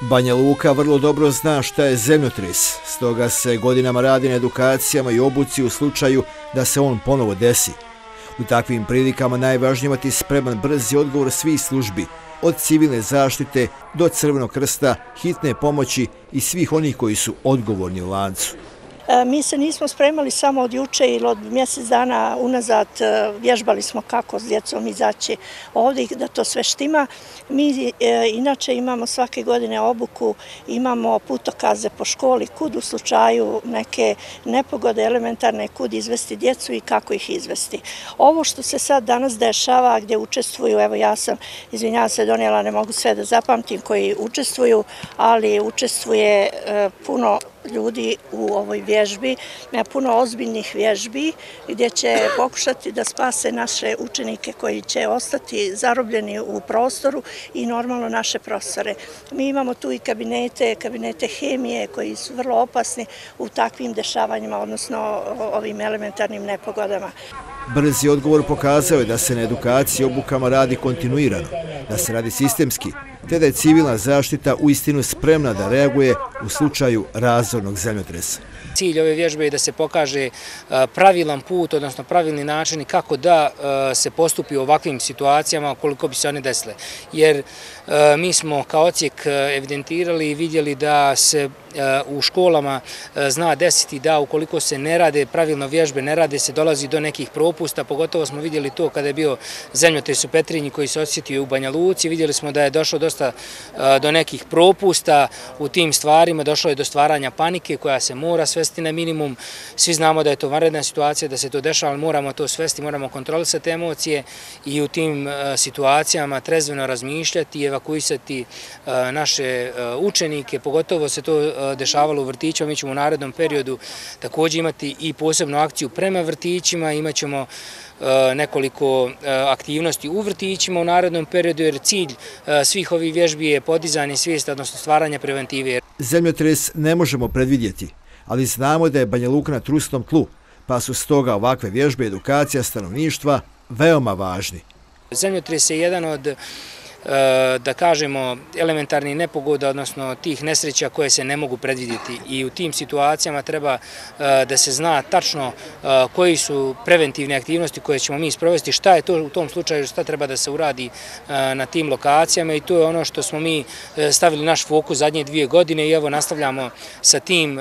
Banja Luka vrlo dobro zna šta je zemljotres, stoga se godinama radi na edukacijama i obuci u slučaju da se on ponovo desi. U takvim prilikama najvažnije imati spreman brzi odgovor svih službi, od civilne zaštite do Crvenog krsta, hitne pomoći i svih onih koji su odgovorni u lancu. Mi se nismo spremali samo od juče ili od mjesec dana unazad, vježbali smo kako s djecom izaći ovdje i da to sve štima. Mi inače imamo svake godine obuku, imamo putokaze po školi, kud u slučaju neke nepogode elementarne, kud izvesti djecu i kako ih izvesti. Ovo što se sad danas dešava gdje učestvuju, evo ja sam, izvinjavam se, donijela, ne mogu sve da zapamtim koji učestvuju, ali učestvuje puno ljudi u ovoj vježbi, puno ozbiljnih vježbi gdje će pokušati da spase naše učenike koji će ostati zarobljeni u prostoru i normalno naše profesore. Mi imamo tu i kabinete hemije koji su vrlo opasni u takvim dešavanjima, odnosno ovim elementarnim nepogodama. Brzi odgovor pokazao je da se na edukaciji i obukama radi kontinuirano, da se radi sistemski, te da je civilna zaštita uistinu spremna da reaguje u slučaju razornog zemljotresa. Cilj ove vježbe je da se pokaže pravilan put, odnosno pravilni način kako da se postupi u ovakvim situacijama koliko bi se one desile. Jer mi smo kao odsjek evidentirali i vidjeli da se u školama zna desiti da ukoliko se ne rade pravilno vježbe, ne rade se, dolazi do nekih propusta. Pogotovo smo vidjeli to kada je bio zemljotres u Petrinji koji se osjetio u Banja Luci. Vidjeli smo da je došlo dosta do nekih propusta u tim stvarima, došlo je do stvaranja panike koja se mora svesti na minimum. Svi znamo da je to vanredna situacija, da se to dešava, ali moramo to svesti, moramo kontrolisati emocije i u tim situacijama trezveno razmišljati i evakuisati naše učenike. Pogotovo se to dešavalo u vrtićima. Mi ćemo u narednom periodu također imati i posebnu akciju prema vrtićima, imat ćemo nekoliko aktivnosti u vrtićima u narednom periodu, jer cilj svih ovih vježbi je podizanje svijesti, odnosno stvaranje preventive. Zemljotres ne možemo predvidjeti, ali znamo da je Banja Luka na trusnom tlu, pa su stoga ovakve vježbe i edukacija stanovništva veoma važni. Zemljotres je jedan od, da kažemo, elementarnih nepogoda, odnosno tih nesreća koje se ne mogu predvidjeti i u tim situacijama treba da se zna tačno koji su preventivne aktivnosti koje ćemo mi sprovesti, šta je to u tom slučaju, šta treba da se uradi na tim lokacijama i to je ono što smo mi stavili naš fokus zadnje 2 godine i evo nastavljamo sa tim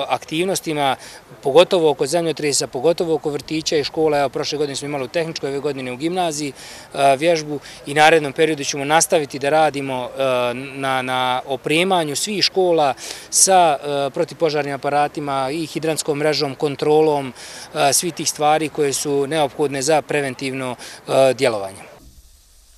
aktivnostima, pogotovo oko zemljotresa, pogotovo oko vrtića i škola. Evo, prošle godine smo imali u tehničkoj, ove godine u gimnaziji vježbu i narednom periodu ćemo nastaviti da radimo na opremanju svih škola sa protivpožarnim aparatima i hidrantskom mrežom, kontrolom svih tih stvari koje su neophodne za preventivno djelovanje.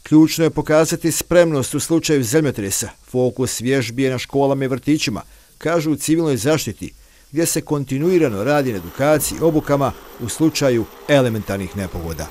Ključno je pokazati spremnost u slučaju zemljotresa. Fokus vježbi je na školama i vrtićima, kažu u civilnoj zaštiti, gdje se kontinuirano radi na edukaciji i obukama u slučaju elementarnih nepogoda.